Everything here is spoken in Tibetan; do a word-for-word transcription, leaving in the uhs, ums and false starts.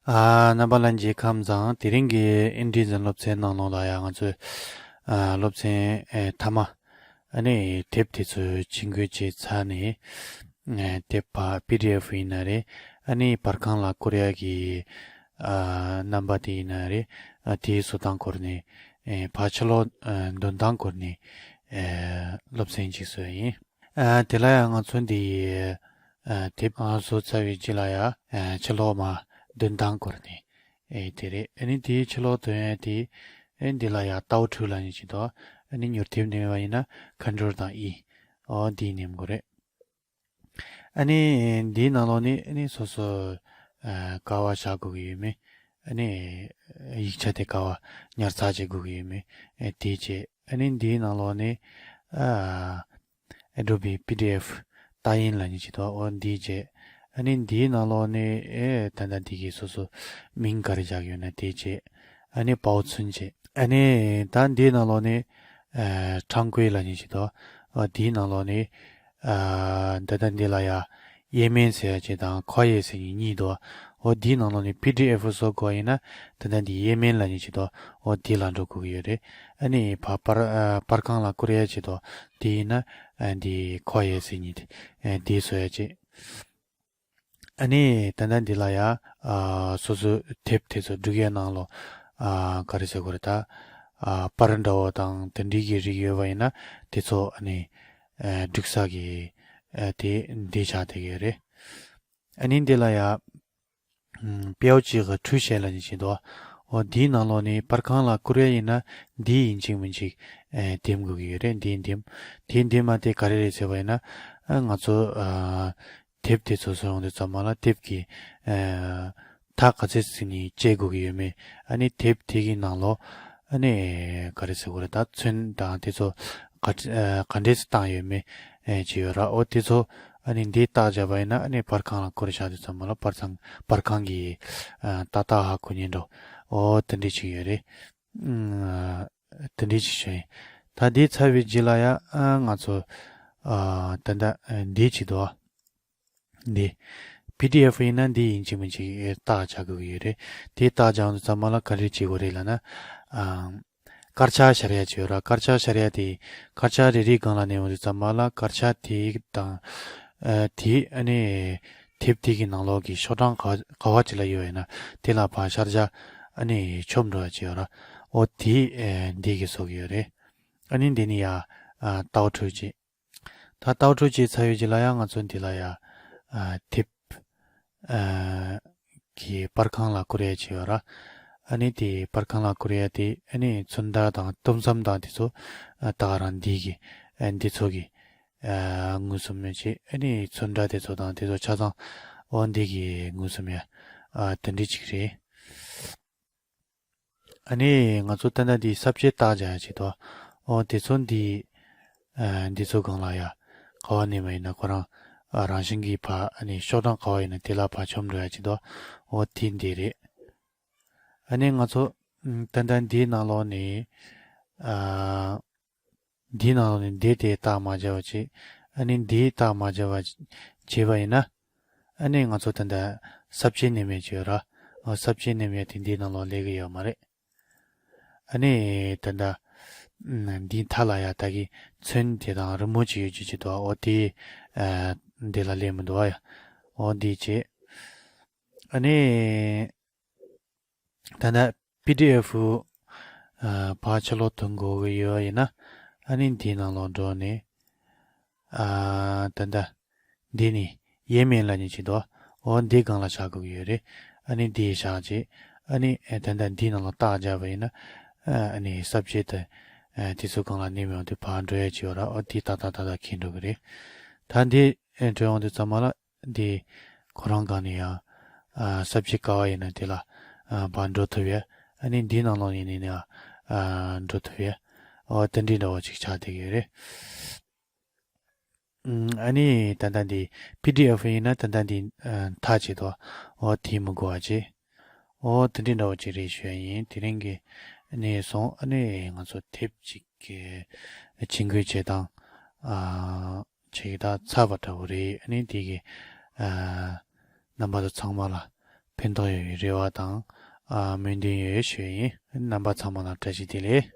ཨ། རྣམ་པ་ལྷན་རྒྱས་ཁམས་བཟང་། དེ་རིང་གི་ཨིན་ཌི་ཛན་སློབ་ཚན་ནང་ལོགས་ལ་ཡང་ང་ཚོས་ཨ་སློབ་ཚན་ཨེ་མཐའ་མ་ཨ་ནི་དེབ་དེ་ཚོའི་ཆེད་འགོད་བྱས་ཚར་ནས། ཨེ་དེབ་ཕར་པི་ཌི་ཨེཕ་ཡིན་ན་རེད། ཨ་ནི་པར་ཁང་ལ་བསྐུར་ཡག་གི་ཨ་རྣམ་པ་དེ་ཡིན་ན་རེད། ཨ་དེའི་བཟོ་སྟངས་སྐོར་ནས་ཨེ་ཕར་ཕྱི་ལོགས་ཨ་འདོན་སྟངས་སྐོར་ནས་ཨེ་སློབ་ཚན་ཅིག་བཟོས་ཡིན། ཨ་དེ་ལ་ཡང་ང་ཚོ་འདི་ཨ་དེབ་ཨ་བཟོ་ཚར་བའི་རྗེས་ལ་ཡང་ཨ་ཕྱི་ལོགས་མར་འདོན་སྟངས་སྐོར་ནས་ཨེ་དེ་རེད། ཨ་ནི་དེའི་ཕྱི་ལོགས་འདོན་ཡག་དེ་ཨེ་འདི་ལ་ཡང་ཏའོ་ཊུ་ལབ་ནི་ཅིག་འདུག་ཨ་ནི་མྱུར་དེབ་འདོན་པ་ཡིན་ན་ཁོན་ཊོལ་དང་ཨི། ཨོ་འདི་མནན་དགོས་རེད། ཨ་ནི་འདིའི་ནང་ལོགས་ནས་ཨ་ནི་སོ་སོ་ཨ་ག་པར་བཞག་དགོས་ཀྱི་ཡོད་མེད། ཨ་ནི་ཡིག་ཆ་དེ་ག་པར་ཉར་ཚགས་བྱེད་དགོས་ཀྱི་ཡོད་མེད། ཨ་དེ་བྱས། ཨ་ནི་འདིའི་ནང་ལོགས་ནས་ཨ་ཨེ་ཌོ་བི་པི་ཌི་ཨེཕ་ཏཱ་ཡིན་ལབ་ནི་ཅིག་འདུག་ཨོ་འདི་བྱས། ཨ་ནི་འདིའི་ནང་ལོགས་ནས་ཨེ་ད་ལྟ་འདི་གི་སོ་སོ་མིང་ག་རེ་བཞག་གི་ཡོད་ན་དེ་བྱས། ཨ་ནི་པའོ་ཚུན་བྱས། ཨ་ནི་ད་འདིའི་ནང་ལོགས་ནས་ཨ་ཁྲང་ཀུའེ་ལབ་ནི་ཅིག་འདུག་ཨོ་འདིའི་ནང་ལོགས་ནས་ཨ་ད་ལྟ་འདི་ལ་ཡ་ཡེ་མེན་ཟེར་ཡ་ཅིག་དང་ཁོ་ཡེ་ཟེར་ནི་གཉིས་འདུག་ཨོ་འདིའི་ནང་ལོགས་ནས་པི་ཌི་ཨེཕ་བཟོ་དགོས་ཡིན་ན་ད་ལྟ་འདི་ཡེ་མེན་ལབ་ནི་ཅིག་འདུག་ཨོ་འདི་ལ་འགྲོ་དགོས་ཀྱི་ཡོད་རེད། ཨ་ནི་ཕར་པར་ཨ་པར་ཁང་ལ་བསྐུར་ཡ་ཅིག་འདུག་དེ་ཡིན་ན་ཨ་འདི་ཁོ་ཡེ་ཟེར་ནི་དེ་ཨ་འདི་བཟོ་ཡ་ཅིག་ཨ་ནི་ད་ལྟ་འདི་ལ་ཡ་ཨ་སོ་སོའི་དེབ་དེ་ཚོ་སྒྲིག་ཡ་ནང་ལོགས་ཨ་ག་རེ་ཟེར་དགོས་རེད་ད། ཨ་པར་འདྲ་བོ་དང་དེ་འདྲའི་གི་རིགས་ཡོད་པ་ཡིན་ན་དེ་ཚོ་ཨ་ནི་ཨ་སྒྲིག་ས་གི་ཨ་དེ་འདི་ཆགས་བསྡད་ཀྱི་ཡོད་རེད། ཨ་ནི་འདི་ལ་ཡ་ཨམ་པའོ་ཅི་གི་ཁྲུའུ་ཤན་ལབ་ནི་ཅིག་འདུག་ཨོ་འདིའི་ནང་ལོགས་ནས་པར་ཁང་ལ་བསྐུར་ཡ་ཡིན་ན་འདི་ཡིན་གཅིག་མིན་གཅིག་ཨེ་འདེམས་དགོས་ཀྱི་ཡོད་རེད། འདི་འདེམས། དེ་འདེམས་མ་དེ་ག་རེ་རེད་ཟེར་བ་ཡིན་ན་ཨ་ང་ཚོ་ཨ་དེབ་དེ་ཚོ་བཟོ་ཡོང་དུས་ཙམ་པ་ལ་དེབ་ཀྱི་ཨ་མཐའ་ག་ཚོད་ཙམ་ནས་བཅད་དགོས་ཀྱི་ཡོད་མེད། ཨ་ནི་དེབ་དེ་གི་ནང་ལོགས་ཨ་ནི་ག་རེ་ཟེར་དགོས་རེད་ད། ཚོན་དང་དེ་ཚོ་ག་ཨ་ག་འདྲས་སེ་བཏང་ཡོད་མེད་ཨེ་ཅིག་ཡོད་ར། ཨོ་དེ་ཚོ་ཨ་ནི་འདི་བཏགས་བཞག་པ་ཡིན་ན་ཨ་ནི་པར་ཁང་ལ་བསྐུར་བཞག་དུས་ཙམ་པ་ལ་པར་ཚང་པར་ཁང་གི་ཨ་ཏག་ཏག་ཧ་གོ་ཉན་འགྲོ། ཨོ་དེ་འདྲས་ཅིག་ཡོད་རེད། ཨ་དེ་འདྲས་ཅིག་བྱས། ད་འདི་ཚར་བའི་རྗེས་ལ་ཡ་ཨ་ང་ཚོ་ཨ་ད་ལྟ་ཨ་འདི་བྱེད་དོ། འདི་པི་ཌི་ཨེཕ་ཡིན་ན་འདི་ཡིན་གཅིག་མིན་གཅིག་ཨེ་བཏགས་བྱ་དགོས་ཀྱི་ཡོད་རེད། དེ་བཏགས་བྱ་ཡོང་དུས་ཙམ་པ་ལ་ག་རེ་བྱེད་དགོས་རེད་ལབ་ན། ཨ་དཀར་ཆག་ཤར་ཡ་ཅིག་ཡོད་ར། དཀར་ཆག་ཤར་ཡ་དེ་དཀར་ཆག་རེ་རེའི་སྒང་ལ་མནན་ཡོང་དུས་ཙམ་པ་ལ་དཀར་ཆག་དེ་དང་ཨ་དེ་ཨ་ནི་དེབ་དེ་གི་ནང་ལོགས་ཀྱི་ཤོག་གྲངས་ག་ག་བ་ཅིག་ལ་ཡོད་ཡིན་ན་དེ་ལ་ཕར་ཤར་བྱ་ཨ་ནི་ཆོབ་འགྲོ་ཡ་ཅིག་ཡོད་ར། ཨོ་དེ་ཨ་འདི་གི་བཟོ་གི་ཡོད་རེད། ཨ་ནི་འདི་ནི་ཡ་ཨ་ཏའོ་ཊུ་ཅིག་ད་ཏའོ་ཊུ་བྱས་ཚར་བའི་རྗེས་ལ་ཡང་ང་ཚོ་འདི་ལ་ཡ་ཨ་དེབ་ཨ་གི་པར་ཁང་ལ་བསྐུར་ཡ་བྱས་ཡོད་ར། ཨ་ནི་དེ་པར་ཁང་ལ་བསྐུར་ཡ་དེ་ཨ་ནི་ཚོན་མདོག་དང་གཏུམ་མཚམས་དང་དེ་ཚོ་ཨ་ད་ག་རང་འདི་གི་ཨ་འདི་ཚོ་གི་ཨ་མངོན་སུམ་ཡོད་ཅེས། ཨ་ནི་ཚོན་ཁྲ་དེ་ཚོ་དང་དེ་ཚོ་ཆ་ཚང་འོ་འདི་གི་མངོན་སུམ་ཡ་ཨ་དེ་འདྲ་ཅིག་རེད། ཨ་ནི་ང་ཚོ་ད་ལྟ་འདི་ས་བཅད་བཏགས་བྱ་ཡ་ཅིག་འདུག་ཨོ་དེ་ཚོ་འདི་ཨ་འདི་ཚོ་སྒང་ལ་ཡ་ག་བ་ནས་མ་ཡིན་ན་ཁོ་རང་ཨ་རང་བཞིན་གྱིས་ཕར་ཨ་ནི་ཤོག་གྲངས་ག་བ་ཡིན་ན་དེ་ལ་ཕར་མཆོང་འགྲོ་ཡ་ཅིག་འདུག་ཨོ་དེ་འདི་རེད། ཨ་ནི་ང་ཚོ་ཨམ་ད་ལྟ་འདིའི་ནང་ལོགས་ནས་ཨ་འདིའི་ནང་ལོགས་ནས་འདི་དེ་བཏགས་མ་བྱ་བ་ཅིག་ཨ་ནི་འདི་བཏགས་མ་བྱ་བ་བྱས་པ་ཡིན་ན། ཨ་ནི་ང་ཚོ་ད་ལྟ་ས་བཅད་ནེམ་ཡ་ཅིག་ཡོད་ར། ཨོ་ས་བཅད་ནེམ་ཡ་དེ་འདིའི་ནང་ལོགས་སླེབས་ཀྱི་ཡོད་མ་རེད། ཨ་ནི་ད་ལྟ་ཨ་འདིའི་མཐའ་ལ་ཡ་ད་གི་ཚོན་དེ་དང་རི་མོ་ཅིག་ཡོད་ཅིག་ཅིག་འདུག་ཨོ་དེ་ཨ་འདི་ལ་སླེབས་མི་འདུག་ཨ་ཡ། ཨོ་འདི་བྱས། ཨ་ནི། ད་ལྟ་པི་ཌི་ཨེཕ་ཨ་ཕར་ཕྱི་ལོགས་ཐོན་དགོས་ཀྱི་ཡོད་ཡིན་ན། ཨ་ནི་འདིའི་ནང་ལོགས་འགྲོ་ནས། ཨ་ད་ལྟ་འདི་ནི་ཡེ་མེན་ལབ་ནི་ཅིག་འདུག་ཨོ་འདི་སྒང་ལ་བཞག་དགོས་ཀྱི་ཡོད་རེད། ཨ་ནི་འདི་བཞག་རྗེས། ཨ་ནི་ཨེ་ད་ལྟ་འདིའི་ནང་ལོགས་རྟགས་བརྒྱབ་པ་ཡིན་ན། ཨ་ནི་ས་བཅད་དེ་ཨ་དེ་ཚོ་སྒང་ལ་ནེམ་ཡོང་དུས་ཕར་འགྲོ་ཡ་ཅིག་ཡོད་ར། ཨོ་འདི་ཏག་ཏག་ཏག་ཏག་འཁྱེར་འགྲོ་གི་རེད། ད་འདི་ཨེ་འགྲོ་ཡོང་དུས་ཙམ་པ་ལ། འདི་ཁོ་རང་སྒང་ནས་ཡང་ཨ་ས་བཅད་ག་བ་ཡིན་ན་དེ་ལ་ཨ་ཕར་འགྲོ་ཐུབ་ཡ། ཨ་ནི་འདིའི་ནང་ལོགས་ཡིན་ནའི་ཡང་ཨ་འགྲོ་ཐུབ་ཡ། འོ་དེ་འདྲའི་འདྲ་བོ་ཅིག་ཆགས་བསྡད་ཀྱི་ཡོད་རེད། ཨ་ནི་ད་ལྟ་འདི་པི་ཌི་ཨེཕ་ཡིན་ན་ད་ལྟ་འདི་ཨ་མཐའ་བྱེད་དོ། འོ་དེ་མི་དགོས་པ་བྱེད། འོ་དེ་འདྲའི་འདྲ་བོ་ཅིག་རེད་ཞུ་ཡ་ཡིན། དེ་རིང་གི་ནས་བཟུང་ཨ་ནི་ང་ཚོ་དེབ་ཅིག་གི་ཆེད་འགོད་བྱེད་སྟངས་ཨ། ཅིག་ད་ཚར་བ་འདྲ་བོ་རེད། ཨ་ནི་དེ་གི་ཨ་རྣམ་པ་ཚོ་ཚང་མ་ལ་ ཕན་ཐོགས་ཡོང་བའི་རེ་བ་དང་ཨ་སྨོན་འདུན་ཡོད་ཞུ་ཡིན། རྣམ་པ་ཚང་མ་ལ་བཀྲ་ཤིས་བདེ་ལེགས།